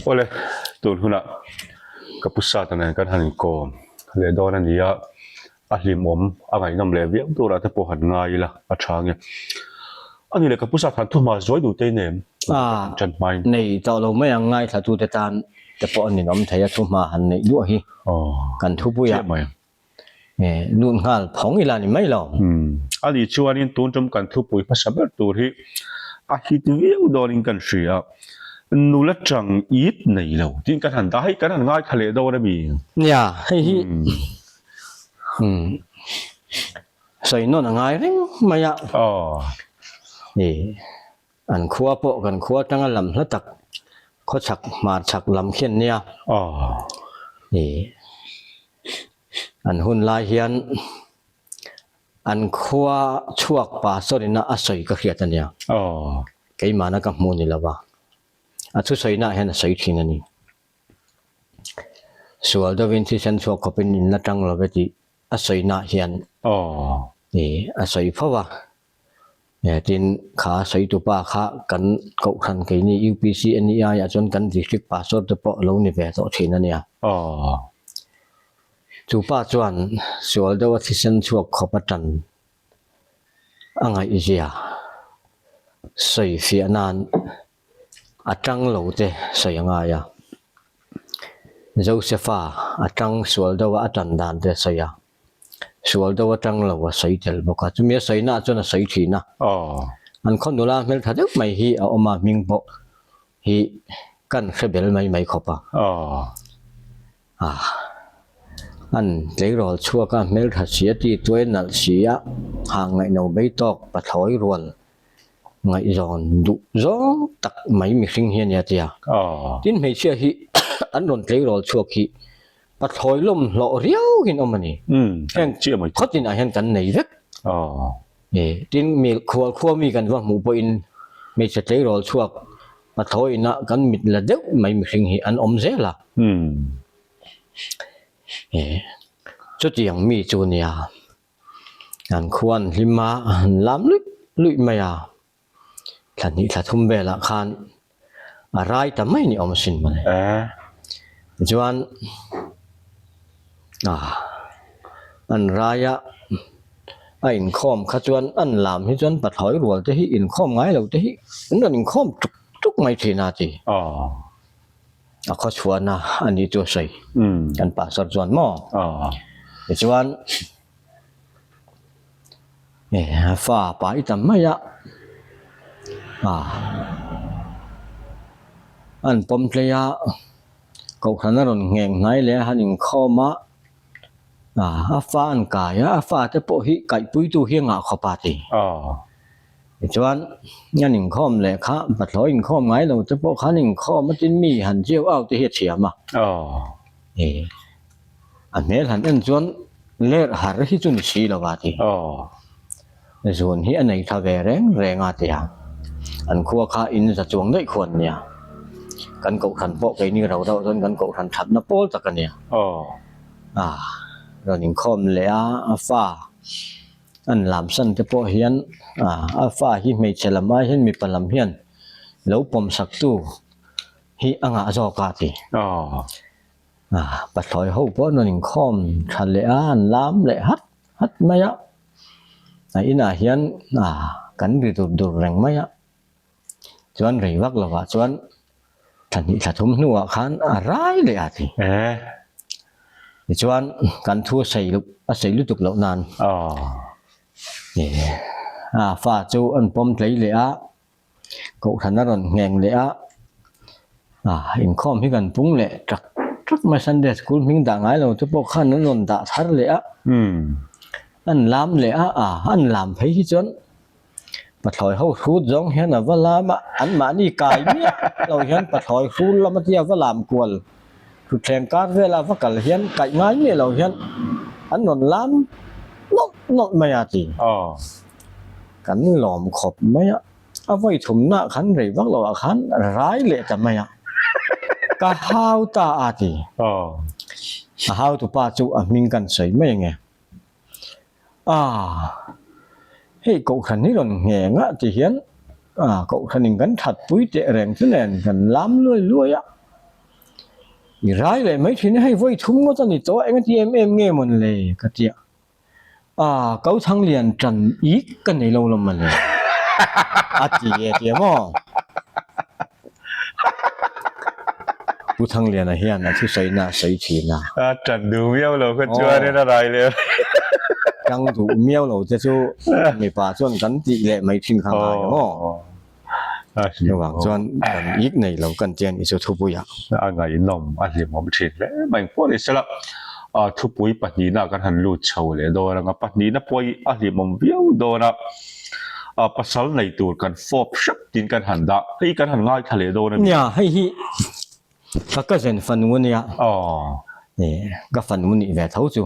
Awle, tun hunah ka pu Sata nen kan han inkawm leh dawn a ni a, a hlimawm, a ngaihnawm leh viau turah te pawh han ngai ila a tha nge. A ni le, ka pu Sat han thuhma zuai duh te nem A, tan hmain. Nei tawh lo mai ang, ngaithlatute tan te pawh a ninawm thei a, thuhma han neih duah hi kan thupuiah. Chiah mai. Lut nghal phawng ila ni mai lo. A nih chuanin tun tum kan thupui hmasa ber tur hi a hit viau dawnin kan hria. Nula chang it nei lo tiin kan han dah hei kan han ngaithla leh dawn a mi? Nia, hei hi sawi nawn a ngai reng mai a. An khua pawh kan khua atanga lam hla tak khawchhak hmarchhak lam khian nia. Ih an hun lai hian an khua chhuak pastor ina a sawi ka hriat a nia. Keimahna ka hmu ni lova a thusawi nah hian a sawi thin a ni. Sual deuhin thisen chhuak khawpin in la tang love tih a sawi nah hian ih a sawi fo a. Tin, kha sawitupa kha kan kohhran keini UPC NEI ah chuan kan district pastor te pawh a lo ni ve tawh thin a nia. Chu pa chuan sual deuha thisen chhuak khawp a tan a ngaihzia sawi fiah nan a tang lo te sawi a ngai a. Josepha a tang sual deuha a tan dan te a sawi a. Sual deuh atang lo a sawi tel bawk a, chumi a sawi naah chuan a sawi thin a. An khaw nula hmeltha deuh mai hi a awm a, hming pawh hi kan hre bel mai mai khawp a. An tleirawl chhuak a, hmeltha si a ti tuai nalh si a, hang ngaihno bei tawk pathlawi rual ngaihzawn duh zawng tak mai mihring hi a nia tia. Tin hmeichhia hi an rawn tleirawl chhuak hi Pathlawi lawm hlawh riau hian awm a ni. Heng khaw tinah hian kan nei vek. Tin, mi khual khua mi kan va hmuh pawhin hmeichhe tleirawl chhuak pathlawi inah kan mit la deuh mai mihring hi an awm zel a. Chutiang mi chu nia an khua an hlim a, an lam luih luih mai a. Thla hnih thla thum velah khan a rai ta mai ni awm asin mawle. Tichuan an raia a inkhawm kha chuan an lam hi chuan pathlawi rual te hi inkhawm ngai lo te hi an rawn inkhawm tuk tuk mai thin a ti. A khaw chhuahna a ni chu a sawi kan pastor chuan maw. Tichuan. Fa pai ta mai a, an pawm tlei a, kohhran a rawn ngheng hnai leh a han inkhawm a, a fa an kai a, a fa te pawh hi kaihpuitu hi a ngah khawp a ti. Tichuan an inkhawm leh kha pathlawi inkhawm ngai lo te pawh kha an inkhawm a tin mi han chiau au te hi a thiam a. A hmel han en chuan ler har hi chu ni si lo a ti. Zun hi a nei tha ve reng reng a ti a. An khua kha in za chuang daih khuan nia. Kan kohhran pawh keini ro rauh chuan kan kohhran thatna pawl tak a nia. A rawn inkhawm leh a, a fa an lamsan te pawh hian a fa hi hmeichhe lam ai hian mipa lam hian lo pawmsaktu hi a ngah zawk a ti. Pathlawi ho pawh an rawn inkhawm tha leh a, an lam leh hat hat mai a, a inah hian kan ri dur dur reng mai a, chuan rei vak lovah chuan thla hnih thla thum hnuah khan a rai leh a ti. Tichuan kan thu a sei a sei lutuk loh nan a fa chu an pawm tlei leh a. Kohhran a rawn ngheng leh a, ah inkhawm hi kan pung leh tak tak mai Sunday school hming dah ngai lo te pawh khan an rawn dah thar leh a, an lam leh a, ah an lam phei hi chuan pathlawi ho hrut zawng hian a va lam a, anmahni kai miah lo hian pathlawi hrul lam atia va lam kual thutthleng kar vela va kal hian kaih ngai miah lo hian an rawn lam nawlh nawlh mai a ti. Kan lawm khawp mai a, a vawi thumnah khan rei vak loh ah khan rai leh ta mai a, ka hau ta a ti. A hau tupa chu a hming kan sawi mai ange. Aaa hei kohhran hi rawn ngheng a ti hian kohhranin kan that pui teh reng chu nen kan lam luai luai a. I rai leh mai thin e, hei vawi thum ngawt a ni tawh a, engati em em nge mawn le ka ti a. A, ko Thanglian tan ik ka nei lo lawm mawle a ti e ti a maw? Pu Thangliana hian a thusawiina a sawi thin a. A tan duh miau lo kha chuanin a rai leh mai. Tang duh miau lo te chu mipa chuan kan tih leh mai thin kha ngai a maw? Chuvang chuan kan ik nei lo kan tia ni chu thupuiah. A ngaihnawm, a hlimawm thin hle mai. Engpawh ni sela, thupui pahnihna kan han lut chho leh dawn ang a, pahnihna pawh hi a hlimawm viau dawn a, pasal nei tur kan fawp hrep tiin kan han dah, hei kan han ngaithla leh dawn a ni. Nia, hei hi ka cousin fanu a nia, ka fanu nih ve tho chu.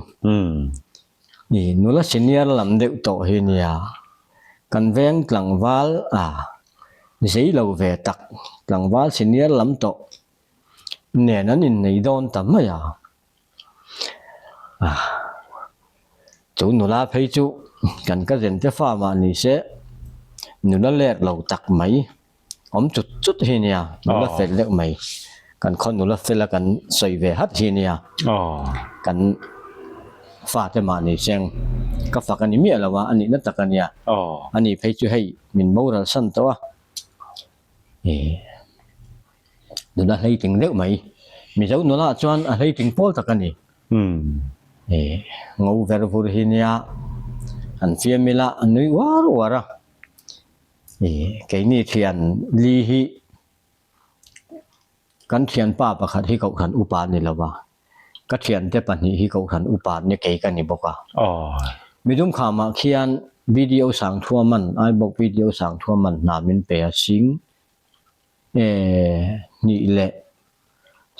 I nula senior lam deuh tawh hi nia, kan veng tlangval a zei lo ve tak tlangval senior lam tawh nen an innei dawn ta mai a. Chu nula phei chu kan cousin te fa mah ni se nula let lo tak mai. Awm chut chut hi nia, nula fel deuh mai. Kan khaw nula fel a kan sawi ve hat hi nia. Kan fate mahni seng ka fak a ni miah lo a, a nihna tak a nia. A ni phei chu hei min boral san tawh a. Nula hleiting deuh mai. Mizo nula ah chuan a hleiting pawl tak a ni. Ngo ver vur hi nia, an fiam ila a nui uar uar a. Keini thian li hi kan thianpa pakhat hi kohhran upa a ni lo va, ka thiante pahnih hi kohhran upa an ni kei ka ni bawk a. Midum khamah khian video Sangthuaman, Aibawk video Sangthuaman hna min pe a sing hnih leh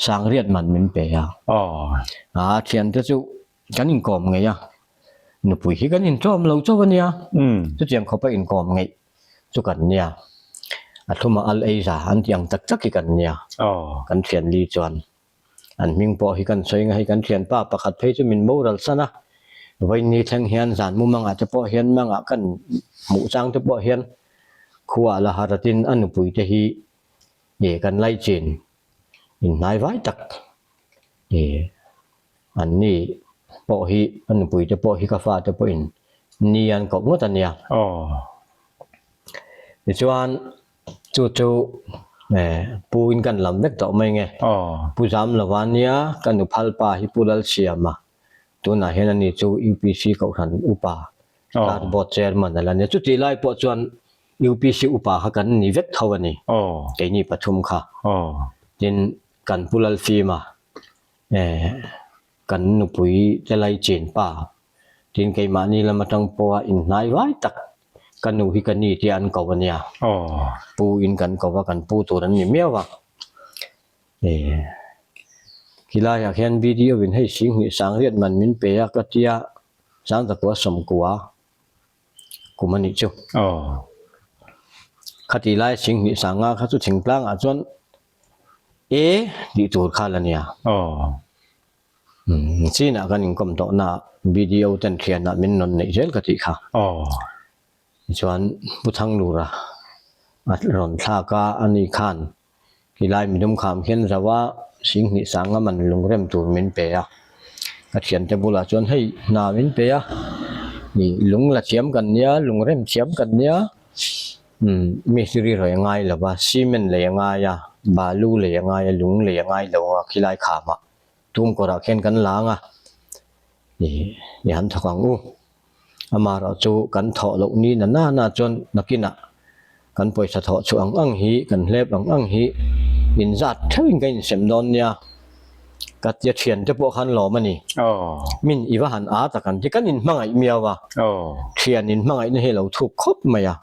Sangriat man min pe a. A thiante chu Kan inkawm ngeih a, nupui hi kan inṭawm lo chauh a nia, chutiang khawpa inkawm ngeih chu kan nia. A thluma al ei za an tih ang tak tak hi kan nia, kan thian li chuan. An hming pawh hi kan sawi nga hei kan thianpa pakhat phei chu min boral san a, vawiin thleng hian zan mumangah te pawh hian mangah kan hmuh chang te pawh hian khuaah la haratin a nupui te hi kan laichin inhnai vai tak An ni pawh hi a nupui te pawh hi ka fate pawhin ni an koh ngawt a nia. Tichuan chu chu pu in kan lam vek tawh mai nge. Pu zam lova nia ka nu phal pa hi Pu Lalsiama tunah hian ani chu UPC Kohhran upa Card Board Chairman a la nia. Chutih lai pawh chuan UPC upa kha kan ni vek tho a ni. Keini pathum kha. Tin kan Pu Lalfima Kan nupui te lai chen pa tin keimahni lam atang pawha inhnai vai tak ka nu hi ka ni tia an ko ania. Pu in kan ko va kan pu tur an ni miau a. Khilaiah khian video in hei Singhnih Sangriat man min pe a ka tia Sangtakua Sawmkua kum a nih chu. Khatih lai Singhnih Sanga kha chu thingtlangah chuan E tih tur kha la nia. Umm chinah kan inkawm tawh na BDO ten thianah min rawn neih zel ka tih kha. Tichuan Pu Thanglura a rawn thlak a, ani khan khilai midum kham khian zo a, Singhnih Sangaman lungrem tur min pe a. Ka thiante bulah chuan hei hna min pe a, ih lung la thiam kan nia, lungrem thiam kan nia. Umm mistiri rawi a ngai lo va, cement lei a ngai a, balu lei a ngai a, lung lei a ngai lo a khilai khamah tum kawrah khian kan lang a, ih i han thawk ang u. Amaherawh chu kan thawh loh ni na na na chuan nakinah kan pawisa thawh chhuah ang ang hi, kan hlep ang ang hi inzat theuhin kan insem dawn nia ka tia thiante pawh khan lawm a ni. Min i va han a tak ang ti kan inhmangaih miau a, thian inhmangaihna hi a lo thuk khawp mai a.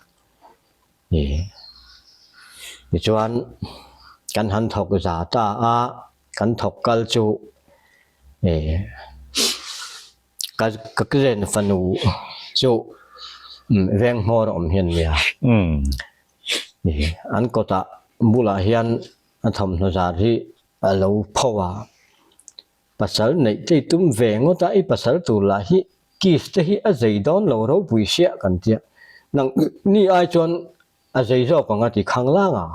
Tichuan kan han thawk za ta a, kan thawk kal chu ka ka len fanu chu veng hmawr a awm hian nia. An kawtah bulah hian a thawmhnaw zar hi a lo pho a. Pasal neih te i tum ve ngawt a, i pasal tur lah hi kiss te hi a zei dawn lo ropui siah kan tia. Nang ni ai chuan a zei zawk ang a ti khang lang a.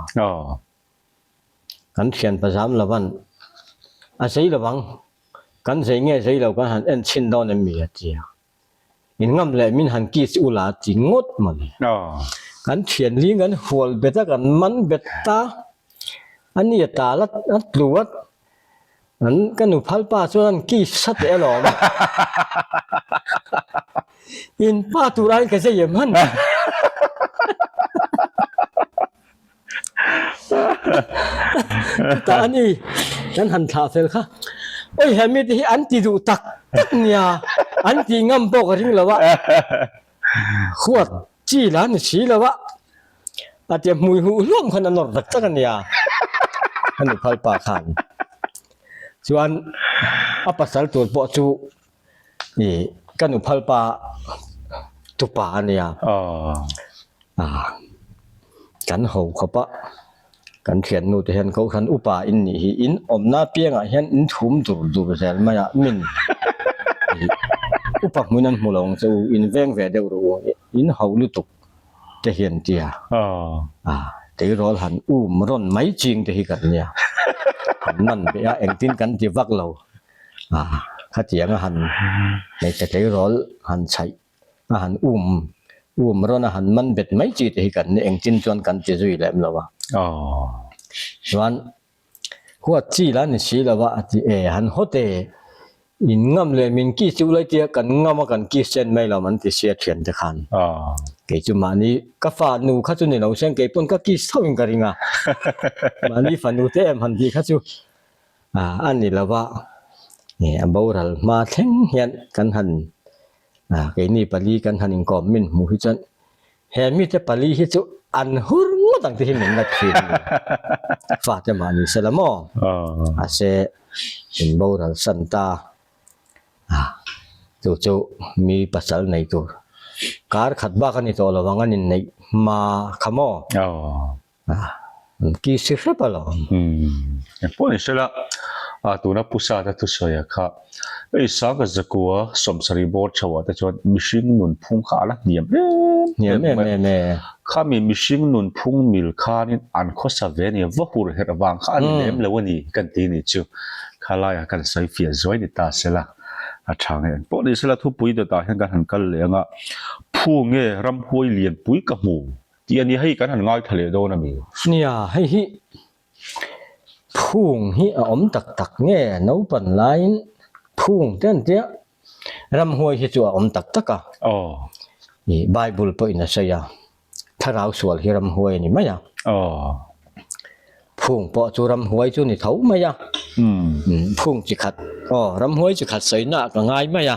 Kan thian pazam lovan. A zei lo ang, kan zei nge zei lo kan han en chhin dawn em mi a ti a. In ngam leh min han kiss u la ti ngawt mawni. Kan thian ling kan hual bet a, kan man bet ta. A ni a tal a, a tlu a. An ka nu phal pa chuan an kiss tha teh alawm. In pa tur aiin ka zei em han. Chutah a ni, kan han thlah fel kha. Oi he mite hi an ti duh tak tak nia, an tih ngam pawh ka ring lo a, huat chi la ni si lo a, a tia hmui huh hluam khan a nawr tak tak a nia, a nu phal pa khan. Chuan a pasal tur pawh chu ih ka nu phal pa tupa a nia. Kan ho khawp a, kan thiannu te hian Kohhran upa in nih hi in awmna piangah hian in thum dur dur zel mai a, min ih upa hmun an hmu lo ang che u, in veng ve deuh rawh u, in ho lutuk te hian tia tleirawl han um rawn mai ching te hi kan nia, han man beh a engtin kan ti vak lo, khatianga han hmeichhe tleirawl han chhaih. A han um um rawn a han man bet mai chi te hi kan ni engtin chuan kan ti zui lem lo a. Chuan huat chi la ni si lo a a ti e han hawt e in ngam leh min kiss chu lai tia kan ngam a kan kiss chen mai lo an ti sia thian te khan. Kei chu mahni ka fa nu kha chu ni lo seng kei pawn ka kiss tho in ka ring a. Mahni fanu te em han tih kha chu a ni lo a a boral hma thleng hian kan han Keini pali kan han inkawm min hmuh hi chuan he mite pali hi chu an hur ngawt ang te hi min la thin a ni. Fate mah ni se la maw? Mahse in boral san ta a, chu chu mi pasal nei tur kar khat bak a ni tawh lo ang an inneih hma kha maw? An ki si hrep alawm. Umm engpawh ni sela a tuna Pu Sata thusawi kha hei Sangha Zakua sawmsarih bawr chho ah te chuan mihring nunphung kha a la hniam em em mai a. Khami mihring nunphung mil khanin an khawsa ve a ni, va hur herh vang kha a ni lem lo a ni kan ti ni chu khalaiah kan sawi fiah zuai ni ta sela a tha nge. Engpawh ni sela thupui dawtah hian kan han kal leh anga phu nge ramhuai lianpui ka hmu. Tih a ni, hei kan han ngaithla leh dawn a mi? Nia, hei hi phung hi a awm tak tak nge naupan laiin phung te an tia, ramhuai hi chu a awm tak tak a. Aw. Ih Bible pawhin a sawi a, thlarau sual hi ramhuai a ni mai a. Aw. Phung pawh chu ramhuai chu ni tho mai a. Umm phung chi khat, aw ramhuai chi khat sawina ah ka ngai mai a,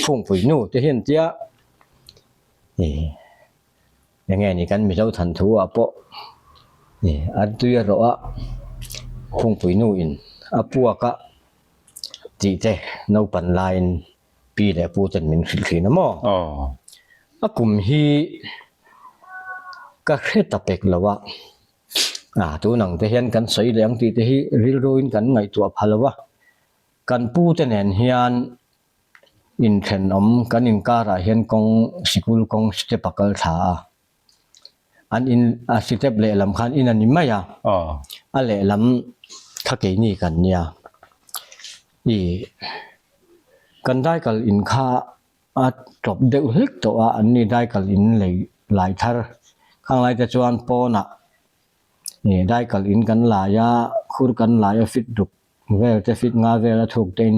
phungpui nu te hi an tia, ih. Enge ni kan Mizo than thu ah pawh an tui a rawh a, Phungpui nu in a puak a tih te naupan laiin pi leh pu ten min hrilh thin a maw? A kum hi ka hre ta pek lo a, a tun ang te hian kan sawi leh ang tih te hi rilru in kan ngaihtuah pha lo a, kan pu te nen hian Inthenawm kan inkarah hian kawng sikul kawng step a kal thla a, an in a step lehlam khan in a ni mai a, a lehlam kha keini kan nia. Ih kan daikal in kha a tawp deuh hlek tawh a, anni daikal in lei lai thar khang lai te chuan pawnah ih daikal in kan lai a, khur kan lai a fit ruk Vel te fit nga vel a thuk te in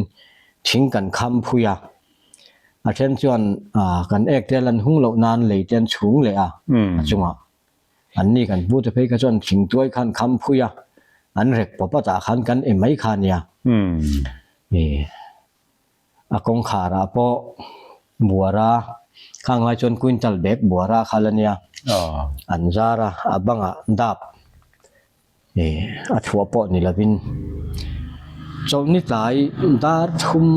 thing kan kham phui a, a then chuan kan ek te lan hung loh nan lei te an chhung leh a, a chungah an ni kan pu te phei kha chuan thing tuai khan kham phui a, an rek pawp a tah khan kan em mai kha a nia. A kawngkhar ah pawh buara khang lai chuan quintal bag buara kha la nia, an zar a, a bangah dap A chhuah pawh ni lovin chawlhni tlai dar thum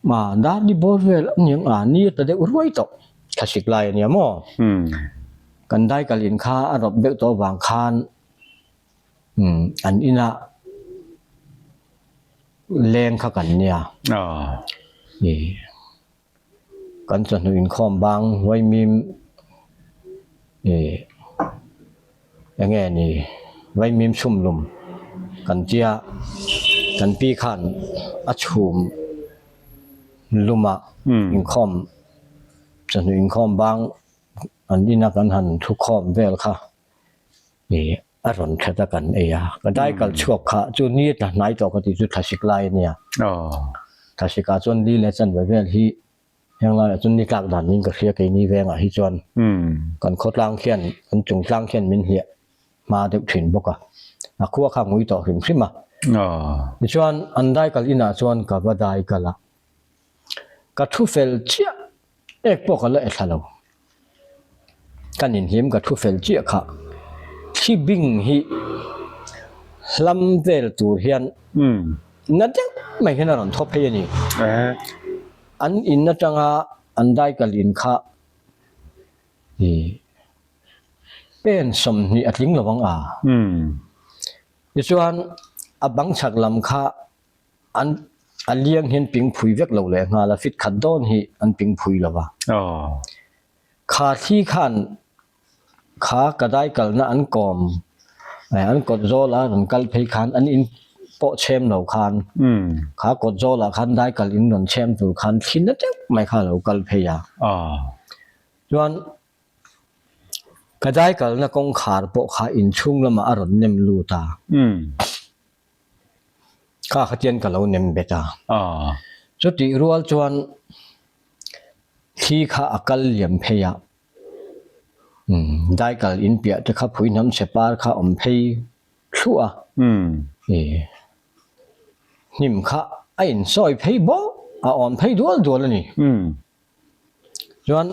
ah dar ni bawr vel a ni ang a ni a ta deuh ruai tawh thlasik lai a nia maw kan daikal in kha a rawp deuh tawh avang khan an inah leng kha kan nia Kan chawhnu inkhawm bang vaimim ih eng nge ni vaimim chhum lum. kan tia kan pi khan a chhum lum a inkhawm chawhnu inkhawm bang an ina kan han thu khawm vel kha ih a rawn that a kan ei a ka dai kal chhuak kha chu ni a tla hnai tawh ka tih chu thlasik lai a nia thlasik ah chuan li leh chanve vel hi Heng laiah chuan ni tlak dan in ka hria keini vengah hi chuan kan khawtlang khian kan chung tlang khian min hliah hma deuh thin bawk a, a khua kha ngui tawh hrim hrim a. Tichuan an dai kal inah chuan ka va dai kal a, ka thu fel chiah ek pawh ka la e thla lo. Ka ninhlim ka thu fel chiah kha thli bing hi hlam vel tur hian na deuh mai hian a rawn thaw phei a ni. An in atanga an daikal in kha ih pen 20 a tling lo ang a. Tichuan a bang chhak lam kha An a liang hian ping phui vek lo leh nghal a, fit khat dawn hi an ping phui lo va. Kha thli khan kha ka dai kalna an kawm an kawt zawl a rawn kal phei khan an in pawh chhem lo khan kha kawt zawl ah khan dai kal in rawn chhem tur khan thli na deuh mai kha a lo kal phei a. Chuan ka dai kalna kawngkhar pawh kha inchhung lamah a rawn nem lut a. Kha khatian ka lo nem bet a. Chutih rual chuan thli kha a kal liam phei a, daikal in piah te kha phui hnam chhe par kha awm phei thluah a, hnim kha a insawi phei bawk a awm phei dual dual a ni. Chuan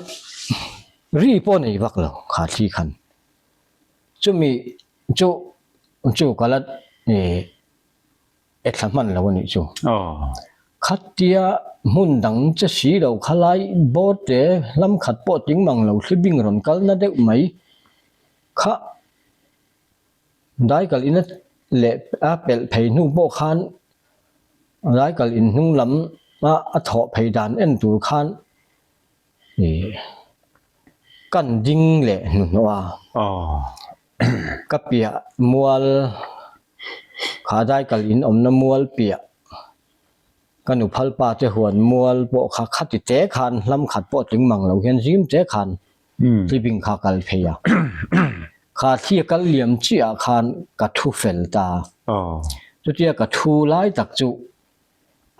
ri pawh nei vak lo kha thli khan. Chumi chu chu ka la e thla hman lo a nih chu. Khatia hmun dang che si lo khalai bawr te hlam khat pawh tling mang lo thli bing rawn kal na deuh mai kha daikal ina leh a pelh phei hnu pawh khan daikal in hnung lam a a thawh phei dan en tur khan Ih kan ding leh hnuhnawh a, ka piah mual kha daikal in awmna mual piah ka nu phalpa te huan mual pawh kha khati te khan hlam khat pawh tling mang lo hian zim te khan tlibing kha kal phei a, kha thli a kal liam chiah ah khan ka thu fel ta, chutia ka thu lai tak chu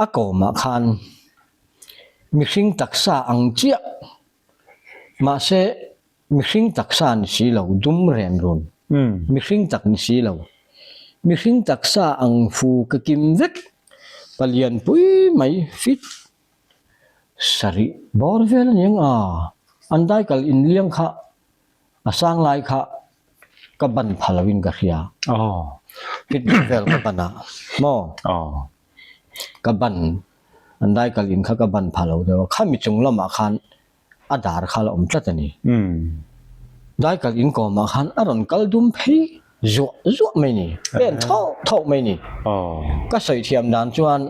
A kawmah khan mihring taksa ang chiah, mahse mihring taksa ni si lo, dum ren run, mihring tak ni si lo, mihring taksa ang fu ka kim vek, palian pui mai fit sarih bawr vel a ni ang a, an daikal inliang kha A sang lai kha ka ban pha lo in ka hria. Fit vel ka ban a maw? Ka ban an daikal in kha ka ban pha lo deuh a, khami chung lamah khan a dar kha la awm tlat a ni. Daikal in kawmah khan a rawn kal dum phei zuah zuah mai ni, pen thauh thauh mai ni. Ka sawi thiam dan chuan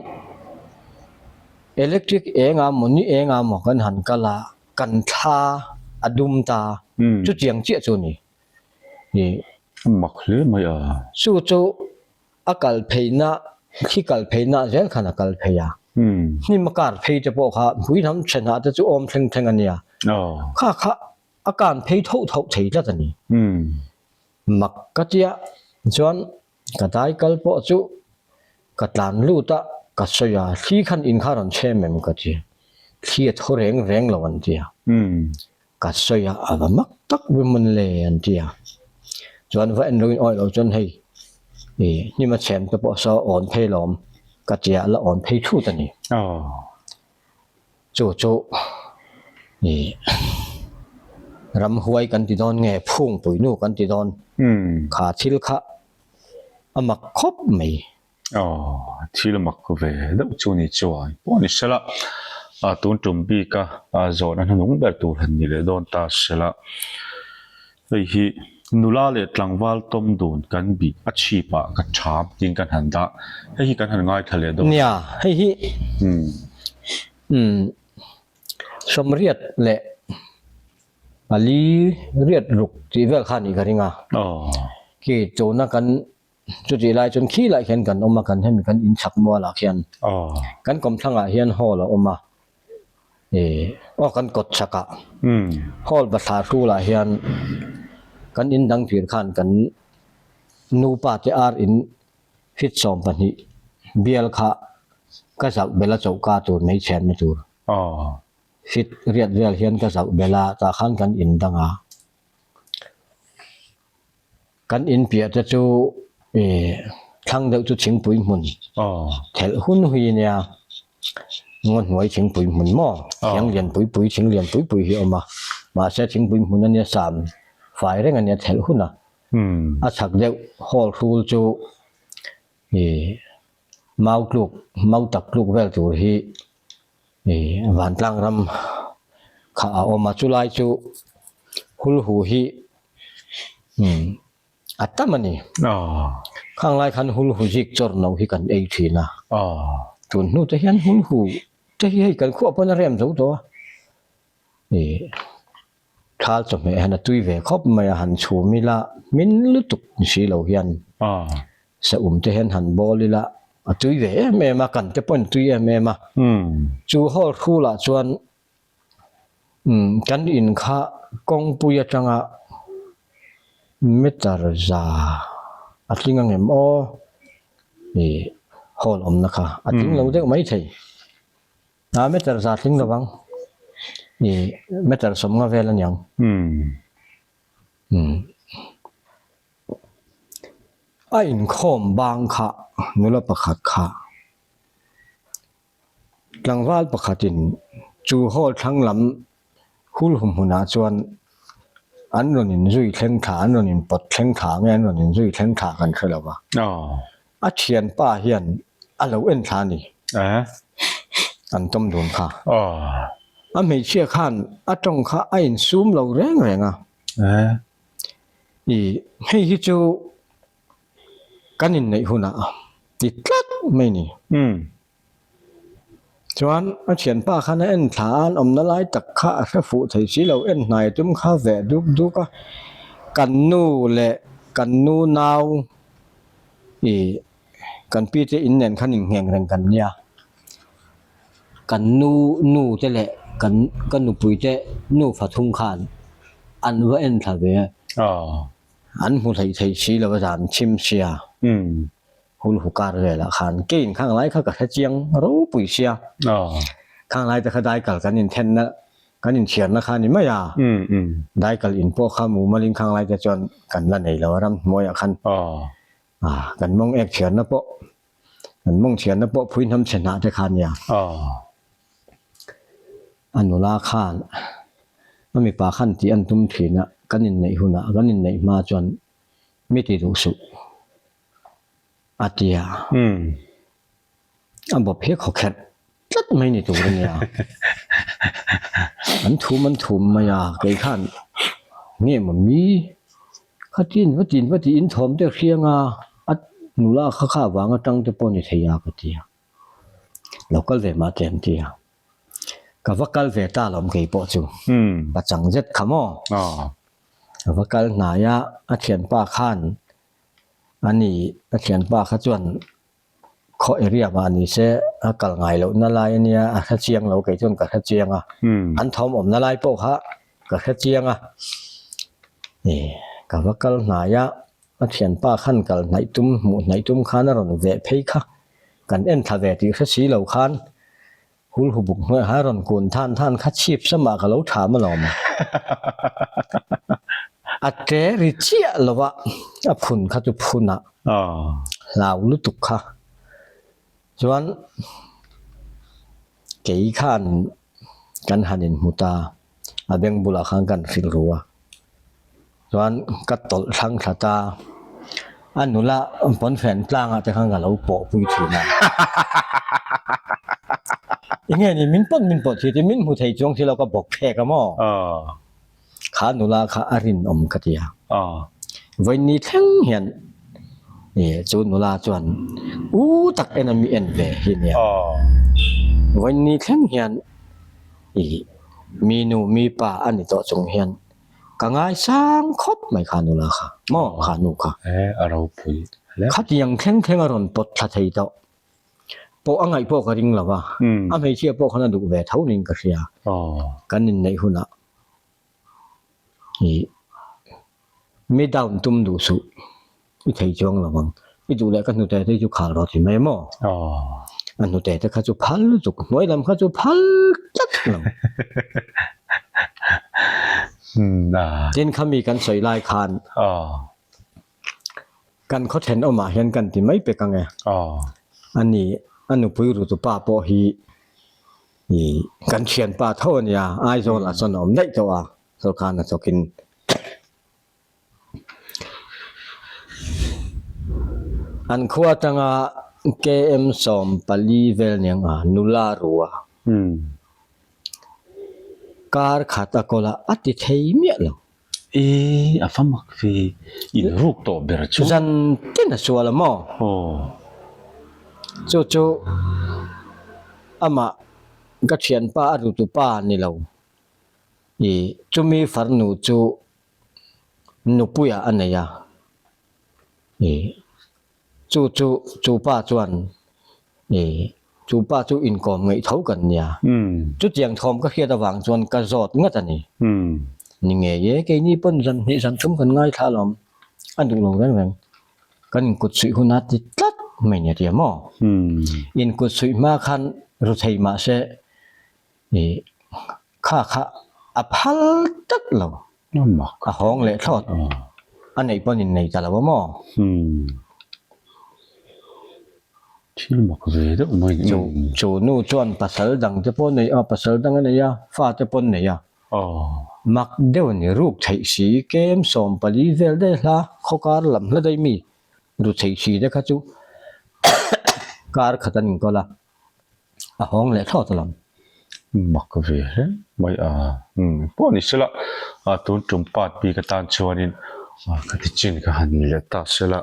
electric eng a maw ni eng a maw kan han kal a, Kan thla a dum ta, chutiang chiah chu ni. Ih. A mak hle mai a. Chu chu a kal pheina, thli kal pheina zel khan a kal phei a. Hnim a kar phei te pawh kha hmui hnam thenah te chu awm thleng thleng a nia. Kha kha a kan phei tho tho thei tlat a ni. Mak ka tia chuan Ka dai kal pawh chu ka tlan lut a, ka sawi a, thli khan in kha rawn chhem em ka ti, thli a thaw reng reng lo an ti a, ka sawi a, a va mak tak ve mawn le an ti a, chuan va en loin awih loh chuan hei ih hnim a chhem te pawh saw awn phei lawm ka ti a, la awn phei thut a ni. Chu chu ih ramhuai kan ti dawn nge phungpui nu kan ti dawn kha thil kha a mak khawp mai. Aw thil mak ve deuh chu ni chuan pawh ni sela tun tum bik a zawhna hnuhnung ber tur han ni leh dawn ta sela hei hi nula leh tlangval tawm dun kan bih a chhip ah ka tham tiin kan han dah hei hi kan han ngaithla leh dawn. Nia hei hi umm sawmriat leh pali riat ruk tih vel kha a nih ka ring a khi tuna kan. Chutih lai chuan khi lai khian kan awm a, kan hemi kan in chhak mualah khian kan kawmthlangah hian hall a awm a, ih aw kan kawt chhakah hall bathlar hrulah hian kan in dang tir khan kan nupa te ar in fit 12 bial kha ka zauh belh a chohka tur mai chhenna tur fit riat vel hian ka zauh belh a tah khan kan in dang a. Kan in piah te chu ih thlang deuh chu thingpui hmun thelh hun hui ania ngaw hnuai thingpui hmun maw thiang lian pui pui thing lian pui pui hi a awm a mahse thingpui hmun ania sam fai reng ania thelh hun a a chhak deuh hall hrul chu ih mau tluk mau tak tluk vel tur hi ih vantlang ram kha a awm a chulai chu hulhu hi umm a tam a ni khang lai khan hulhu zik chawr no hi kan ei thin a tun hnu te hian hulhu te hi hei kan khuah pawn a rem zo tawh a ih thal chawhmeh hian a tui ve khawp mai a han chhum ila hmin lutuk ni si lo hian Saum te hian han bawl ila a tui ve em em a, kan te pawhin a tui em em a. Chu hall hrulah chuan kan in kha kawngpui atanga meter za a tling ang em aw ih hall awmna kha a tling lo deuh mai thei. A meter za tling lo ang ih meter 50 vel a niang. A inkhawm bang kha nula pakhat kha tlangval pakhatin chu hall thlang lam hulhu hmunah chuan an rawn inzui thleng thla an rawn inpawt thleng thla nge an rawn inzui thleng thla kan hre lo va. A thianpa hian a lo en thla a ni. An tawm dun kha. A hmeichhia khan a tawng kha a insum lo reng reng a. I hei hi chu kan inneih hunah ti tlat mai ni. Chuan a thianpa khan a en thla a, an awmna lai tak kha a hre fuh thei si lo, en hnai tum kha veh duk duk a. Kan nu leh kan nu nau i kan pi te in nen khan inngheng reng kan nia. Kan nu nu te leh kan ka nupui te nu fathum khan an va en thla ve a. An hmu hleih theih si lo a zan chim sia. Hulhu kar velah khan kein khang lai kha ka hre chiang ropui sia. Khang lai te kha daikal kan inthenna kan inthiarna kha a ni mai a. Daikal in pawh kha mumalin khang lai te chuan kan la nei lo a ramhnuaiah khan kan mawng ek thiarna pawh An mawng thianna pawh phui hnam chhe hnah te kha nia. A nula khan a mipa khan tih an tum thin a, kan inneih hunah kan inneih hma chuan mi ti duh suh a ti a. A bawp hi a khawkherh tlat mai ni tur a nia. An thum an thum mai a, kei khan nge maw mi khatin va tin va tiin thawm te hriang a, a nula kha kha vang atang te pawh ni thei a ka ti a. Lo kal ve mah te an ti a. Ka va kal ve ta lawm kei pawh chu. Ka chang zet kha maw. Ka va kal hnai a, a thianpa khan ani a thianpa kha chuan Khaw area mah ni se a kal ngai loh na lai ania a hre chiang lo kei chuan ka hre chiang a an thawm awm na lai pawh kha ka hre chiang a ih ka va kal hnai a a thianpa khan kal hnaih tum hmuh hnaih tum khan a rawn veh phei kha kan en thla ve tih hre si lo khan Hulhu buk hnuaiah khan rawn kun than than kha chhip samah ka lo tham alawm. A tle ri chiah lo a, a phun kha chu phun a hlau lutuk kha. Chuan kei khan kan han inhmu ta, a beng bulah khan kan hrilh ru a. Chuan ka tawlh thlang thla ta, a nula pawnfen tlangah te khan ka lo pawh pui thin a. Enge ni min pawn min pawh thei te min hmu thei chuang si lo ka bawk phek a maw? Kha nula kha a rinawm ka ti a. Vawiin thleng hian chu nula chuan u tak en a mi en ve hi nia. Vawiin thleng hian mi nu mi pa a ni tawh chung hian Ka ngaisang khawp mai kha nula kha maw kha nu kha. E a ropui. hle. Khatiang thleng thleng a rawn pawt thla thei tawh. Pawh a ngaih pawh ka ring lo va, a hmeichhia pawh khan a duh ve tho niin ka hria. Kan inneih hunah ih mi down tum duh suh i thei chuang lo ang. I duh leh ka hnute te chu khal rawh ti mai maw? A hnute te kha chu phal lutuk, hnuai lam kha chu phal tlat lo. Tin khami kan sawi lai khan Kan khaw thenawmah hian kan ti mai pek ang e. A ni, a nupui rutupa pawh hi ih kan thianpa tho a nia, Aizawlah chuan a awm daih tawh a, sawrkar hnathawkin. An khua atanga KM 14 vel niang a, nula ru a. Kar khat a kawl a, a ti thei miah lo. E, a fa mak ve, in ruk tawh ber chu. Zan tin a sual a maw? Aw. Chu chu amah ka thianpa a rutu pa ni lo. I chumi farnu chu nupuiah a nei a. I Chu chu chu pa chuan ih chu pa chu inkawm ngeih tho kan nia. Chutiang thawm ka hriat avang chuan ka zawt ngat a ni. Ni ngei e, keini pawn zan hnih zan thum kan ngaithla alawm. A duh lo reng reng. Kan inkut suih hun a ti tlat mai nia tia maw? Inkut suih hma khan ru thei mah se ih kha kha a phal tlat lo. A hawng leh thlawt. A neih pawn in nei ta lo a maw? Thil mak ve deuh mai ni. Chu chu nu chuan pasal dang te pawh nei a, pasal dang a nei a, fa te pawn nei a. Mak deuh a ni, ruk theih si, kem 14 vel daih hla, khawkar lam hla daih mi ru theih si te kha chu kar khat an inkawl a. A hawng leh thlawt alawm. Mak ve hle mai a. Umm pawh ni sela a tun tum part bik atan chuanin ka ti chin ka han ni leh ta sela.